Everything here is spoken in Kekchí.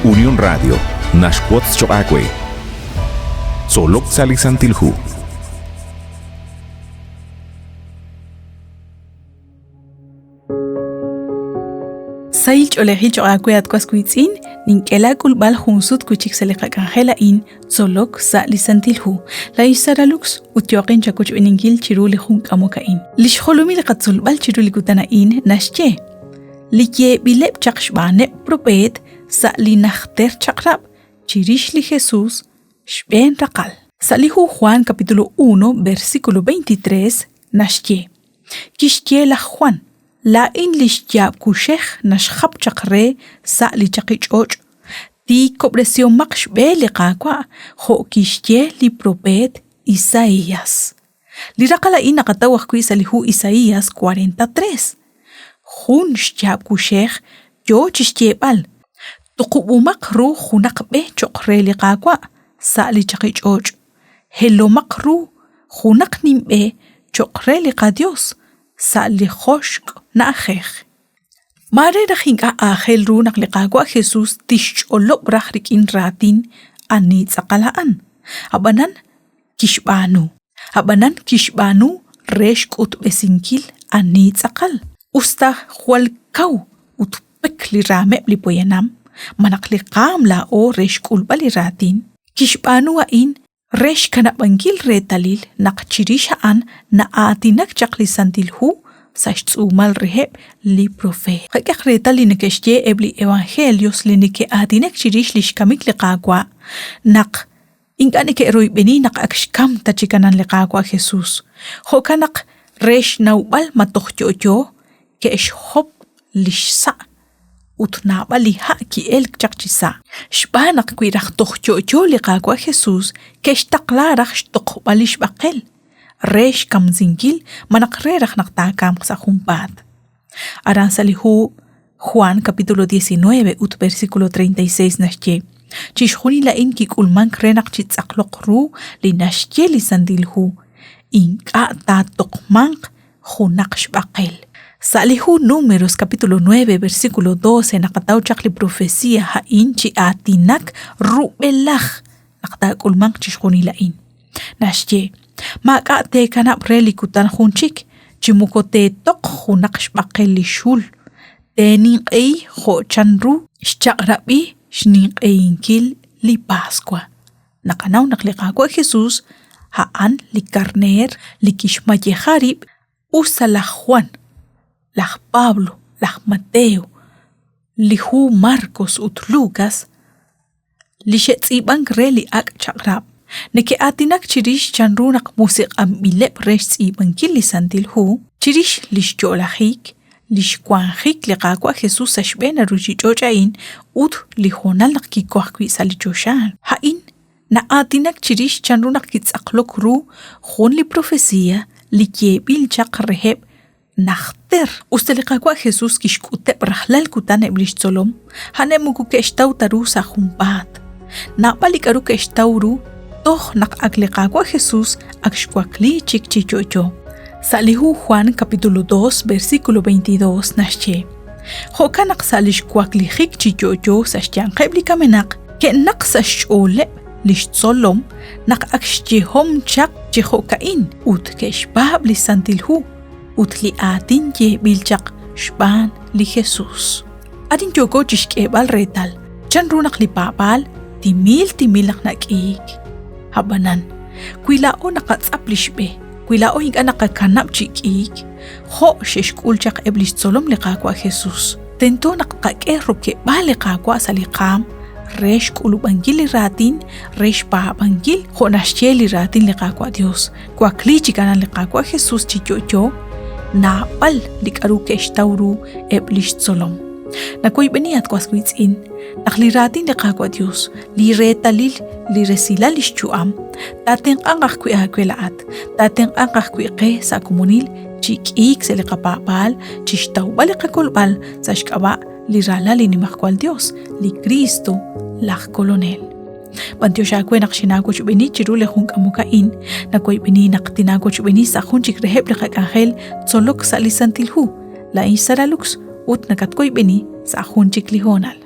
Unión Radio naxwotz choq' aawe. Tzolok sa' li Santil Hu. Sahil ch'oolejil choq' aawe at was wiitz'in, nink'e laak'ulb'al jun sut wi' chik sa' li qak'anjel a'in Tzolok sa' li Santil Hu. Laa'in xSara Lux ut yooqin chawochb'eeninkil chiru li jun k'amok a'in. Li xjolomil li qatzolb'al chiru li kutan a'in naxye li yeeb'ileb' chaq xb'aaneb' propeet sa' li Najter Chaq'rab' chirix li Jesus, xb'een raqal. Sa' li hu Juan capítulo 1 versículo 23 naxye, Kixye laj Juan, Laa'in li xyaab' kuxej naxjap chaq re sa' li chaqi ch'och', Tiikob'resihomaq xb'e li Qaawa' jo' kixye li propeet Isaías. Li raqal a'in naqataw ajwi' sa' li hu Isaías 43. Jun xyaab' kuxej yoo chi xyeeb'al, Tuqub'umaq ru junaq b'e cho'q re li Qaawa' sa' li chaqich'och', helomaq ru junaq nimb'e cho'q re li qaYos sa' li joxk' na'ajej. Maare raj ink'a' aajel ru naq li Qaawa' Jesus tixch'olob' raj rik'in raatin ani tz'aqal a'an, ab'anan kixb'aanu. Ab'anan kixb'aanu re xk'utb'esinkil ani tz'aqal. Us ta jwal kaw ut pek li raameb' li poyanam, malaj li qaam laa'o re xk'ulb'al li raatin, kixb'aanu a'in re xkanab'ankil reetalil naq chirix a'an na'aatinak chaq li Santil Hu sa' xtz'uumal reheb' li profeet. Qak'ehaq reetal li neke'xye eb' li Evangelios li neke'aatinak chirix lix kamik li Qaawa' naq ink'a' neke'royb'eni naq ak xkamk ta chik anan li Qaawa' Jesus. Jo'kan naq re xnawb'al ma toj yo'yo, ke'xhop li xsa' ut naab'al li ha' ki'elk chaq chisa'. Xb'aan naq wi raj toj yo'yo li Qaawa' Jesus, ke'xtaqla raj xtoqb'al li xb'aqel re xkamsinkil malaj re raj naq taakamq sa' junpaat. Aran sa' li hu Juan capítulo 19 ut versículo 36 naxye, Chixjunil a'in kik'ulmank re naq chitz'aqloq ru li naxye li Santil Hu, ink'a' taatoqmanq junaq xb'aqel. Sa' li hu Números capítulo 9 versículo 12 naqataw chaq li profecía a'in chi aatinak rub'elaj naq taak'ulmanq chixjunil a'in. Naxye, Maak'a' teekanab' re li kutan jun chik, chi moko teetoq junaq xb'aqel li xul. Teeninq'ehi jo' chanru xchaq'rab'i xninq'ehinkil li Paswa. Naqanaw naq li Qaawa' Jesus a'an li karneer li kixmayeja rib' us ta laj Juan, laj Pablo, laj Mateo, li hu Marcos ut Lucas, li xe'tz'iib'ank re li Ak' Chaq'rab', neke'aatinak chirix chanru naq musiq'anb'ileb' re xtz'iib'ankil li Santil Hu, chirix li xyo'lajik, li xwanjik li Qaawa' Jesus sa' xb'een li ruuchich'och' a'in ut li hoonal naq kiwank wi' sa' li choxa. A'in na'aatinak chirix chanru naq kitz'aqlok ru jun li propesiiy li yeeb'il chaq reheb' najter. Usta li Qaawa' Jesus kixk'uteb' rajlal kutan eb' li xtzolom, a'aneb' moko ke'xtaw ta ru sa' junpaat. Naab'al li k'aru ke'xtaw ru toj naq ak li Qaawa' Jesus ak xwakli chik chi yo'yo. Sa' li hu Juan capítulo 2 versículo 22 naxye, Jo'kan naq sa' li xwaklijik chi yo'yo sa' xyanqeb' li kamenaq, ke'naq sa' xch'ooleb' li xtzolom naq ak xyehom chaq chi jo'ka'in ut ke'xpaab' li Santil Hu ut li aatin yeeb'il chaq xb'aan li Jesus. Arin yooko chi xk'eeb'al reetal chan ru naq li paab'aal timil timil naq nak'iik. Ab'anan, wi laa'o naqatz'ap li xb'e, wi laa'o ink'a' naqakanab' chi k'iik, jo' xe'xk'ul chaq eb' li xtzolom li Qaawa' Jesus, tento naq tqak'e rokeb'aal li Qaawa' sa' li qaam re xk'ulub'ankil li raatin, re xpaab'ankil jo' naxye li raatin li Qaawa' Dios. Wakli chik aran li Qaawa' Jesus chi yo'yo, naab'al li k'aru ke'xtaw ru eb' li xtzolom. Nawoyb'eni at was wiitz'in naq li raatin li Qaawa' Dios, li reetalil li resilal li xyu'am, taatenq'anq ajwi' aawe laa'at, taatenq'anq ajwi' qe sa' komonil chi k'iik sa' li qapaab'aal, chi xtawb'al li qakolb'al sa' xk'ab'a' li Ralal li Nimajwal Dios, li Kristo, laj Kolonel. B'antiox aawe naq xinaawochb'eeni chiru li jun k'amok a'in, nawoyb'eni naq tinaawochb'eeni sa' jun chik reheb' li qak'anjel tzolok sa' li Santil Hu. Laa'in xSara Lux ut nakatwoyb'eni sa' jun chik li hoonal.